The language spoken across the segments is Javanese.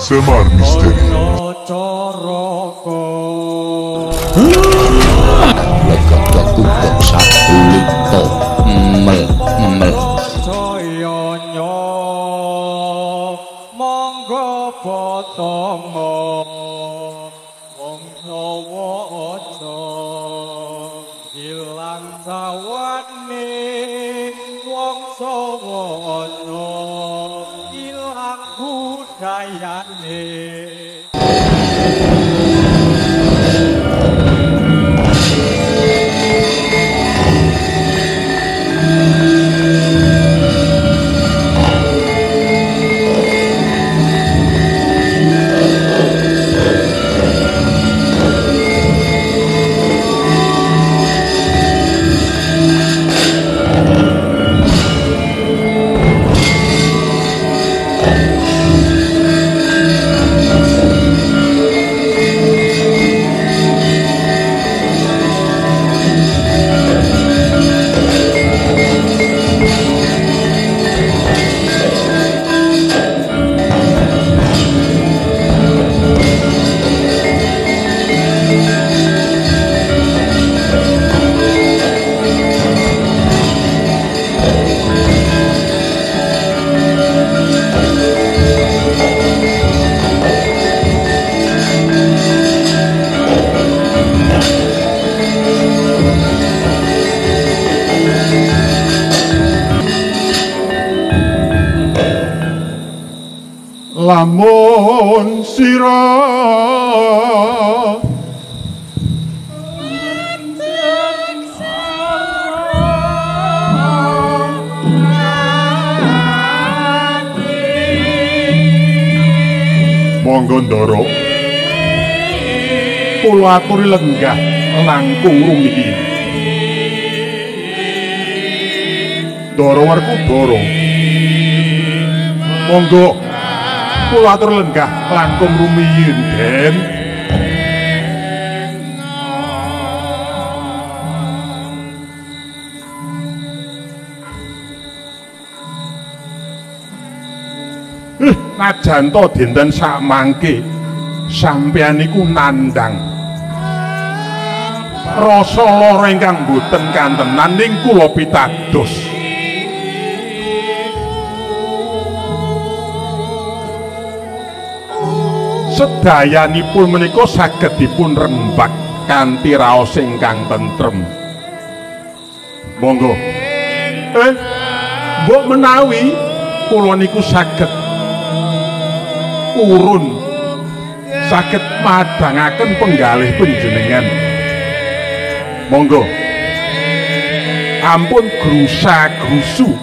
Semar Misteri. Lamun sira monggo ndara kula aturi lenggah langkung rumiyin. Ndara Werkudara, monggo kula atur lenggah langkung rumiyin, Den. Najan to dinten sakmangke sampeyan niku nandhang rasa lara ingkang boten kantenan ning kula pitados. Sedayanipun menika saged dipun rembag kanthi raos ingkang tentrem. Monggo. Mbok menawi kula niku saged urun, saged madhangaken penggalih panjenengan. Monggo. Ampun grusa-grusu,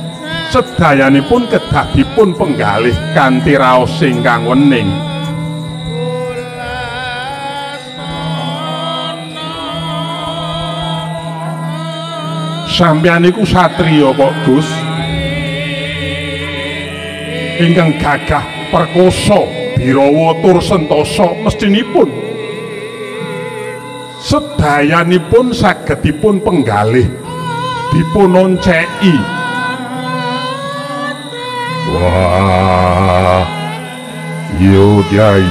sedayanipun kedah dipun penggalih kanthi raos ingkang wening. Sampeyan niku satriya kok, Gus, ingkang gagah perkosa, birawa tur sentosa, mestinipun sedayanipun saged dipun penggalih, dipun onceki. Wah, yo Kyai.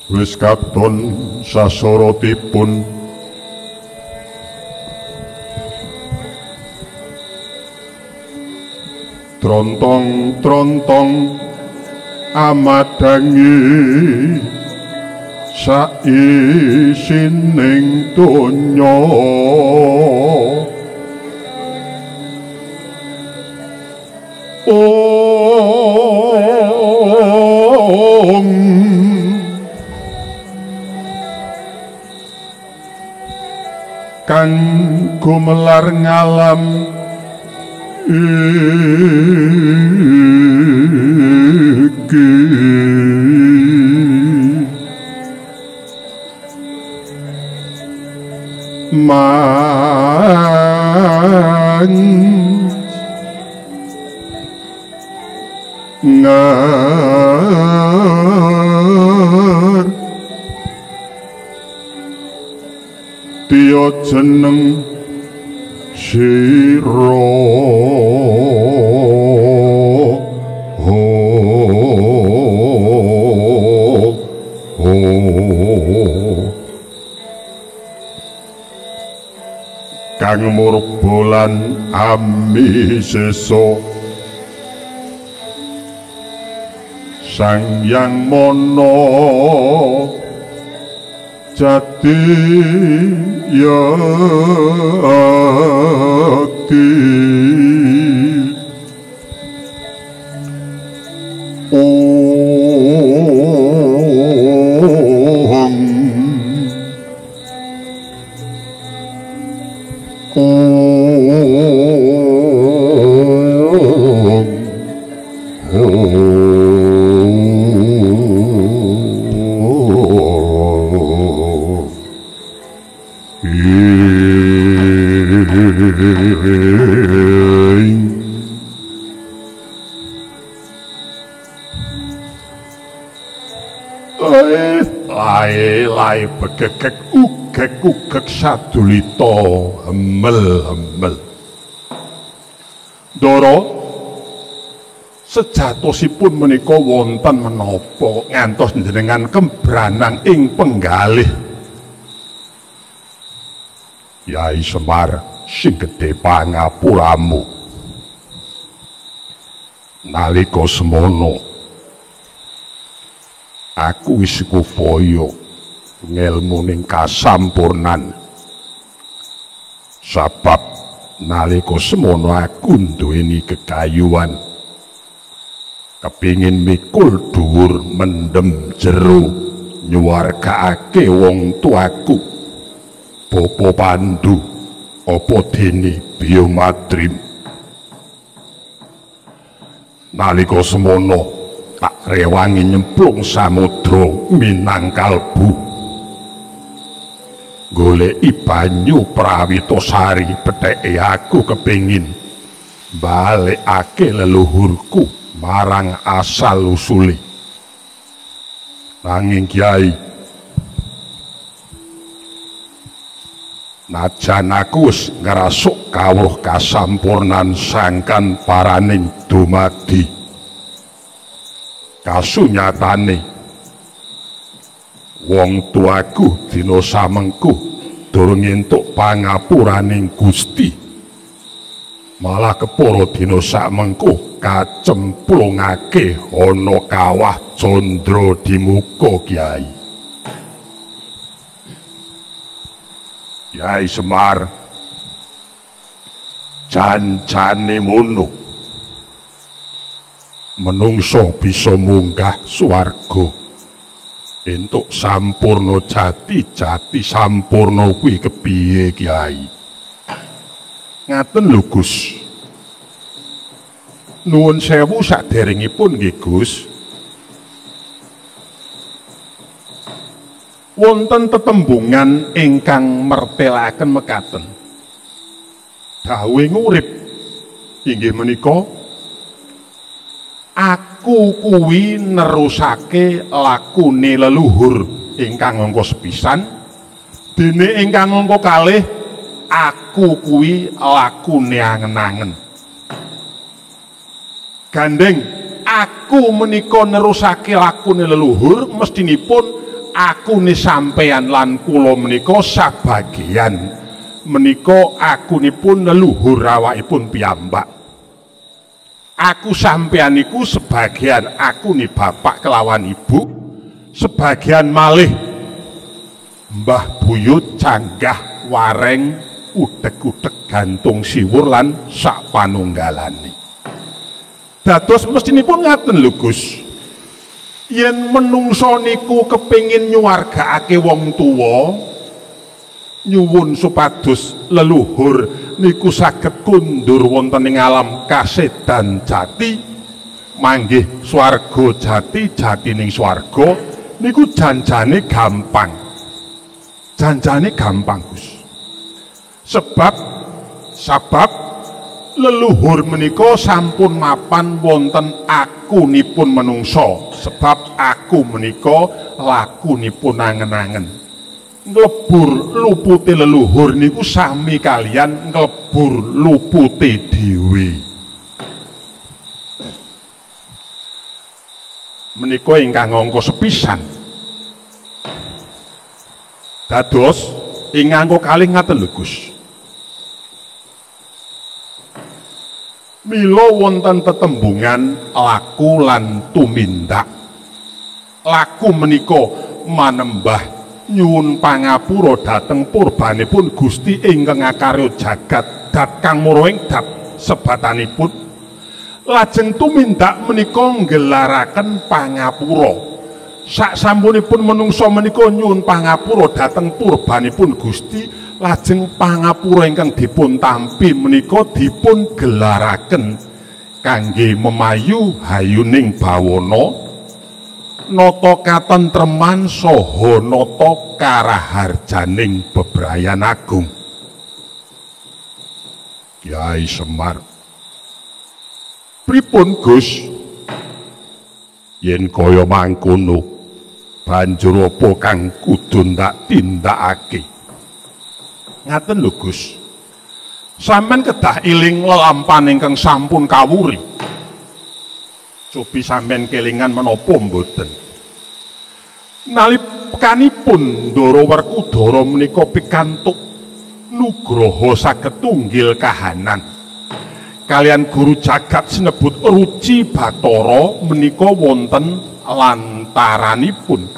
Wis katon sasorotipun trontong-trontong amadangi saisining donya. Om kang gumelar ngalam iki man ngar tiya jeneng sira kang murba lan amisesa Sang Hyang Mana jati yakti Om Om Lai begegek ugek-ugek sadulita hemel-hemel. Ndara, sejatosipun menika wonten menapa ngantos njenengan kembranang ing penggalih? Yai Semar sing gedhe pangapuramu. Nalika semono aku wis kupaya ngelmu ning kasampurnan. Sabab nalika semono aku nduweni kekayuan kepingin mikul dhuwur mendem jero nyuwargaake wong tuaku Bapa Pandu apa dene Biomadrim. Nalika semono tak rewangi nyemplung samudra minang kalbu goleki banyu Prawitasari petheke aku kepingin balekake leluhurku marang asal usule. Nanging Kyai, najan aku wis ngrasuk kawruh kasampurnan sangkan paraning dumadi, kasunyatane wong tuaku dina samengku durung entuk pangapuraning Gusti, malah kepara dina samengku kacemplungake ana kawah Candra Dimuka. Kyai, Kyai Semar, jan-jane mono menungso bisa munggah swarga entuk sampurna jati-jati sampurna kuwi kepiye Kyai? Ngaten lho Gus. Nuwun sewu saderengipun nggih Gus. Wonten tetembungan ingkang mertelaken mekaten. Dawuhe ngurip inggih menika, aku kuwi nerusake lakune leluhur ingkang angka sepisan, dene ingkang angka kalih aku kuwi lakune angen-angen. Gandeng aku menika nerusake lakune leluhur, mestinipun akune sampeyan lan kula menika sabageyan menika akunipun leluhur awakipun piyambak. Aku sampeyan niku sebagian akune bapak kelawan ibu, sebagian malih mbah buyut canggah wareng udeg-udeg gantung siwur lan sak panunggalane. Dados mestinipun ngaten lho Gus. Yen menungso niku kepingin nyuwargaake wong tuwa, nyuwun supados leluhur niku saged kundur wonten ing alam kasedan jati manggih swarga jati jatining swarga niku janjane gampang. Janjane gampang Gus. Sebab leluhur menika sampun mapan wonten akunipun menungso, sebab aku menika lakunipun angen-angen. Nglebur lupute leluhur niku sami kalian nglebur lupute dhewe. Menika ingkang angka sepisan. Dados ing angka kalih ngaten lho Gus. Mila wonten tetembungan laku lan tumindak. Laku menika manembah nyuwun pangapura dhateng purbanipun Gusti ingkang akarya jagat dat kang muruhing dat sebatanipun. Lajeng tumindak menika nggelaraken pangapura. Sak sampunipun menungsa menika nyuwun pangapura dhateng purbanipun Gusti, lajeng pangapura ingkang dipun tampi menika dipun gelaraken kangge memayu hayuning bawana nata katentreman saha nata karaharjaning bebrayan agung. Kyai Semar, pripun Gus? Yen kaya mangkono banjur apa kang kudu ndak tindakake? Ngaten lho Gus, sampean kedah iling lelampahan ingkang sampun kawuri. Cobi sampean kelingan menapa mboten? Nalikanipun Ndara Werkudara menika pikantuk nugraha saged tunggil kahanan kalian guru jagat sinebut Ruci Bathara menika wonten lantaranipun,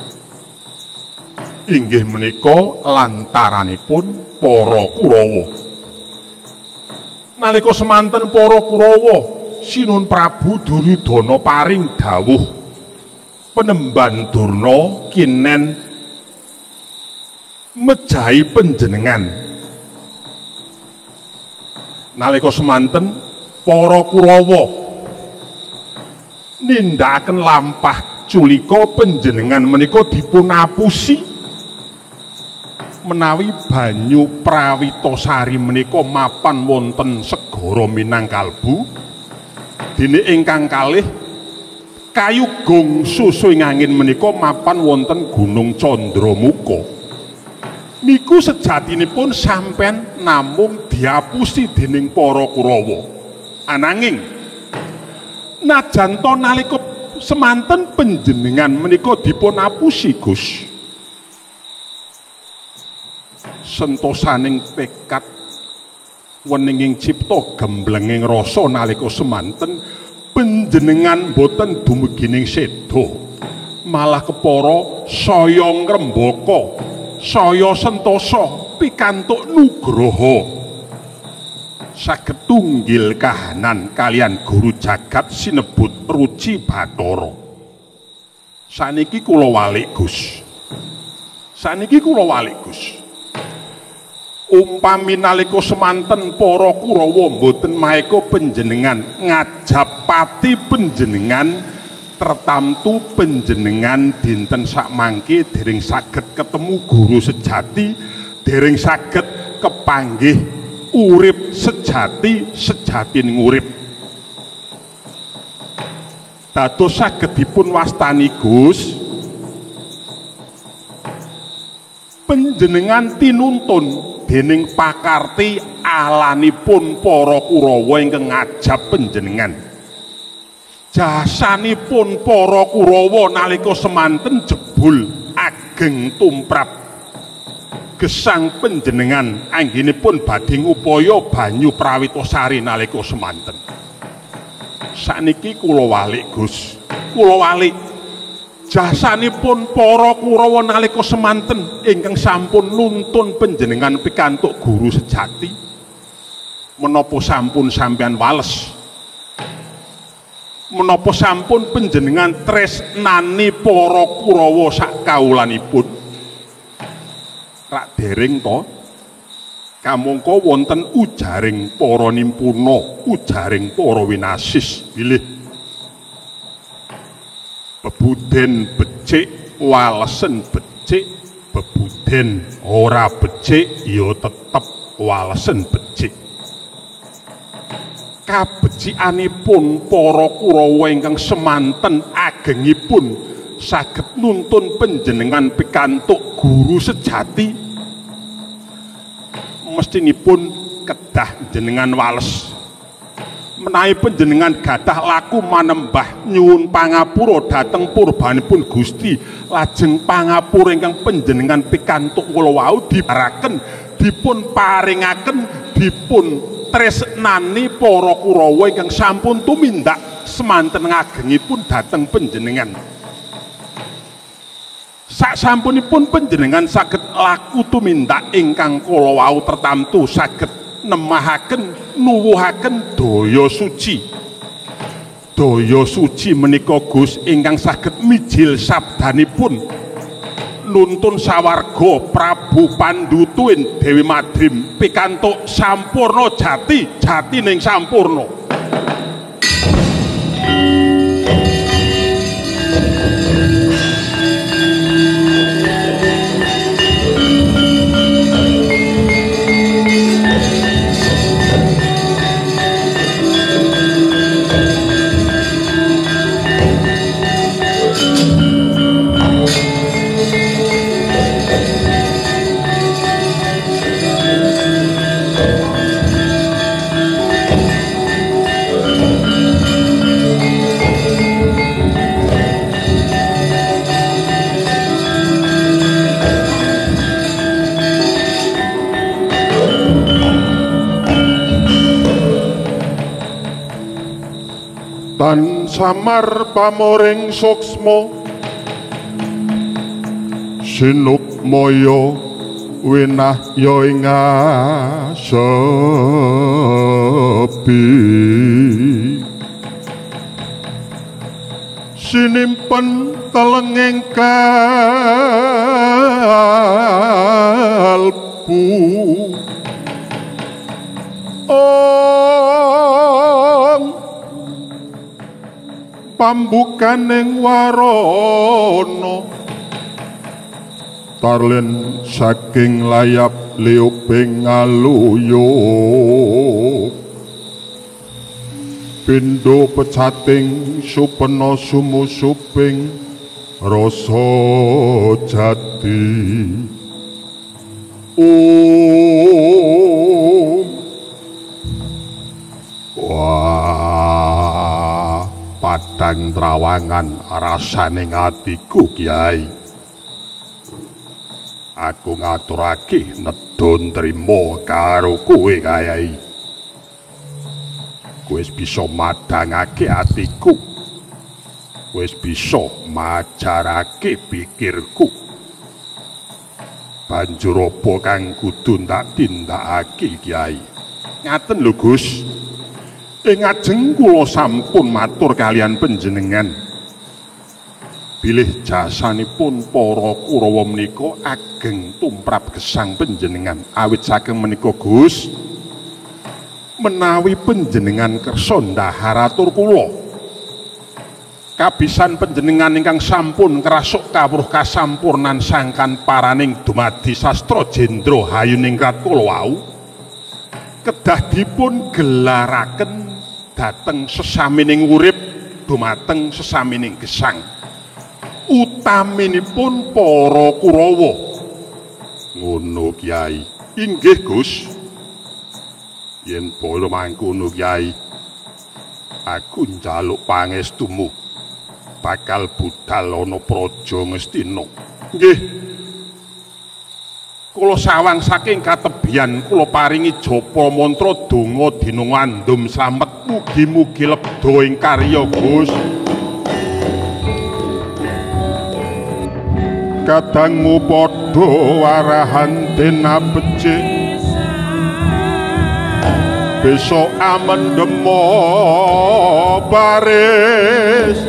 inggih menika lantaranipun para Kurawa. Nalika semanten para Kurawa Sinun Prabu Duryudana paring dawuh penemban Durna kinen mejahi panjenengan. Nalika semanten para Kurawa nindakaken lampah culika panjenengan menika dipun apusi menawi banyu Prawitasari menika mapan wonten segara Minangkalbu. Dene ingkang kalih kayu gong susu ing angin menika mapan wonten Gunung Candramuka. Niku sejatinipun sampean namung diapusi dening para Kurawa. Ananging najan to nalika semanten panjenengan menika dipun apusi Gus, sentosaning tekad weninging cipta gemblenging rasa nalika semanten panjenengan boten dumugining seda, malah kepara saya ngrembaka, saya sentosa pikantuk nugraha saged tunggil kahanan kalian guru jagat sinebut Ruci Bathara. Saniki kula walik Gus, saniki kula walik Gus. Umpami nalika semanten para Kurawa mboten maeka panjenengan ngajapati panjenengan, tertamtu panjenengan dinten sakmangke dereng saged ketemu guru sejati, dereng saged kepanggih urip sejati sejatining urip. Dados saged dipun wastani Gus, panjenengan tinuntun dening pakarti alanipun para Kurawa ingkang ngajab panjenengan. Jasanipun para Kurawa nalika semanten jebul ageng tumrap gesang panjenengan anggenipun badhe ngupaya banyu Prawitasari nalika semanten. Sakniki kula walik Gus, kula walik. Jasanipun para Kurawa nalika semanten ingkang sampun nuntun panjenengan pikantuk guru sejati, menapa sampun sampean wales? Menapa sampun panjenengan tresnani para Kurawa sak kaulanipun? Rak dereng to? Kamangka wonten ujaring para nimpuna, ujaring para winasis bilih bebuden becik walesen becik, bebuden ora becik ya tetep walesen becik. Kabecikanipun para Kurawa ingkang semanten agengipun saged nuntun panjenengan pikantuk guru sejati, mestinipun kedah jenengan wales. Menawi panjenengan gadah laku manembah nyuwun pangapura dhateng purbanipun Gusti, lajeng pangapura ingkang panjenengan pikantuk kula wau dibaraken, dipun paringaken, dipun tresnani para Kurawa ingkang sampun tumindak semanten ngagengipun dhateng panjenengan. Sasampunipun panjenengan saged laku tumindak ingkang kala wau tertamtu saged nemahaken nuwuhaken daya suci. Daya suci menika Gus ingkang saged mijil sabdanipun nuntun sawarga Prabu Pandu tuwin Dewi Madrim pikantuk sampurna jati jatining sampurna. Tan samar pamoring suksma sinukmaya winahya ing asepi sinimpen telenging kalbu ong pambukaning warana tarlen saking layap liuping aluyo pindho pecating supena sumusuping rasa jati. Om. Wah, padang trawangan rasane atiku Kyai. Aku ngaturake nedon trimo karo kowe Kyai. Kowe wis bisa madhangake atiku. Wis bisa majarake pikirku. Banjur apa kang kudu tak tindakake Kyai? Ngaten lho Gus. Ing ajeng kula sampun matur kalian panjenengan. Bilih jasanipun para Kurawa menika ageng tumrap gesang panjenengan. Awit saking menika Gus, menawi panjenengan kersa ndhahar atur kula, kabisan panjenengan ingkang sampun krasuk kawruh kasampurnan sangkan paraning dumadi sastra jendra hayuningrat kula wau kedah dipun gelaraken dhateng sesamining urip dumateng sesamining gesang, utaminipun para Kurawa. Ngono Kyai. Inggih Gus. Yen para mangkono Kyai, aku njaluk pangestumu bakal budal ana praja Ngastina. Nggih. Kula sawang saking katebian kula paringi japa mantra donga dina ngandum slamet mugi-mugi lebda ing karya Gus. Kadangmu padha warahan dena becik, besok amendemo baris.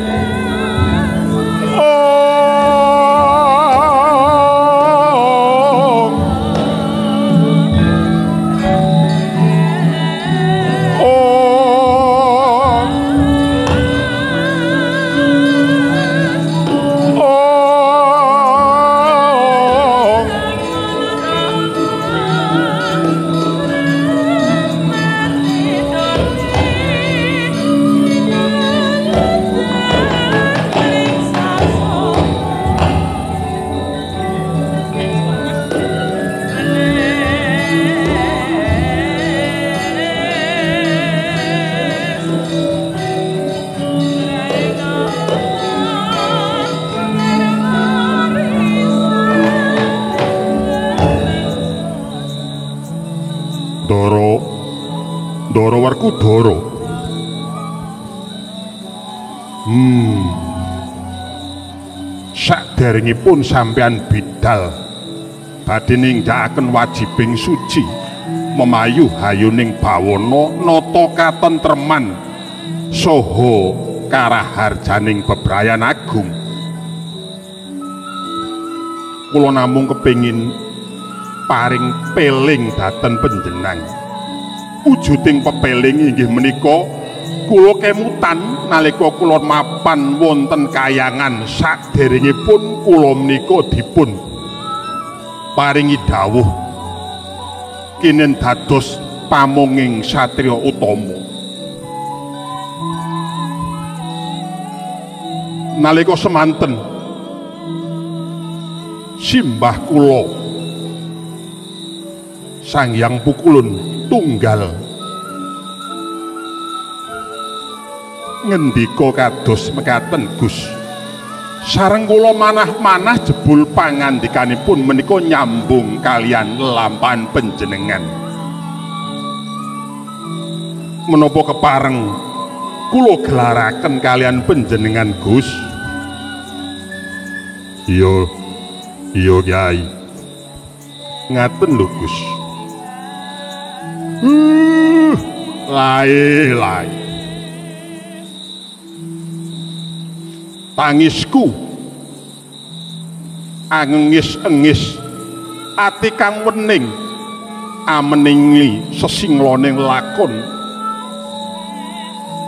Werkudara. Saderengipun sampeyan bidal badhe nindakaken wajibing suci memayu hayuning bawana nata katentreman saha karaharjaning bebrayan agung. Kula namung kepingin paring peling dhateng panjenengan. Wujuding pepeling inggih menika kula kemutan nalika kula mapan wonten kayangan saderengipun kula menika dipun paringi dawuh kinen dados pamonging satriya utama. Nalika semanten simbah kula Sang Hyang Pukulun tunggal ngendika kados mekaten, Gus. Sareng kula manah-manah jebul pangandikanipun menika nyambung kalian lelampahan panjenengan. Menapa kepareng kula gelaraken kalian panjenengan, Gus? Iya, iya Kyai. Ngaten lho, Gus. Lae lae. Tangisku angengis-engis ati kang wening ameningi sesingloning lakon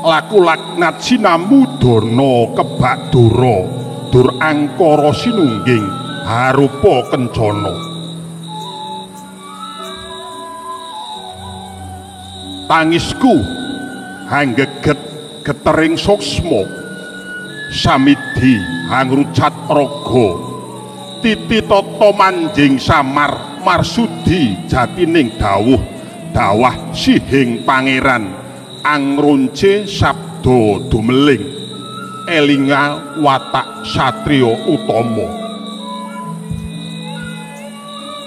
laku laknat sinambu dana kebak dura dur angkara sinungging harupa kencana. Tangisku hanggeget getering suksma samidhi hangrucat raga titi tata manjing samar marsudi jatining dawuh dawah sihing pangeran angronce sabda dumeling elinga watak satriya utama.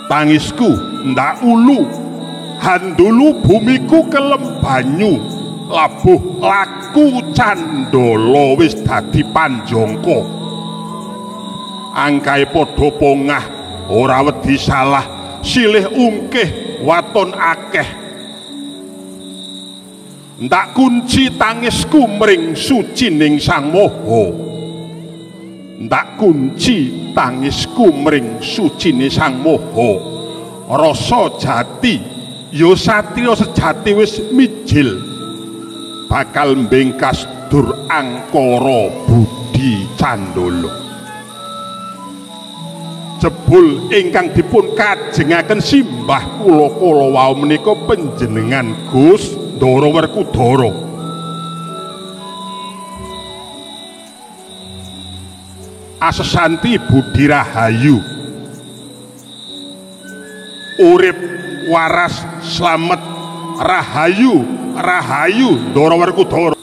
Tangisku ndak ulu handulu bumiku kelem banyu labuh laku candala wis dadi panjangka. Angkae padha pongah ora wedi salah silih ungkih waton akeh. Ndak kunci tangisku mring sucining Sang Maha. Ndak kunci tangisku mring sucine Sang Maha. Rasa jati ya satriya sejati wis mijil bakal mbengkas dur angkara budi candala. Jebul ingkang dipun kajengaken simbah kula kala wau menika panjenengan Gus Ndara Werkudara. Asesanti Budi Rahayu urip waras slamet rahayu rahayu Ndara Werkudara.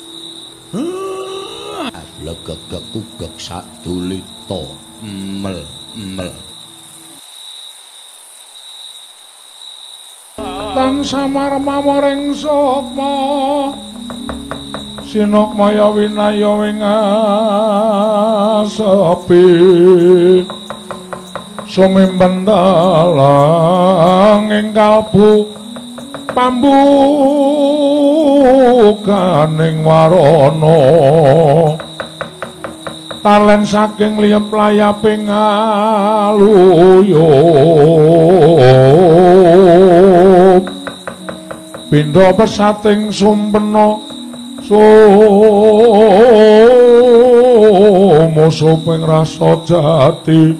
Legegek sadulita mel mel tan samar mamoring sukma sinukmaya winaya ing asepi sumimpen dalang ing kalbu pambukaning warana talen saking liyep layaping aluyup pindha pesating sumpena sumusuping rasa jati.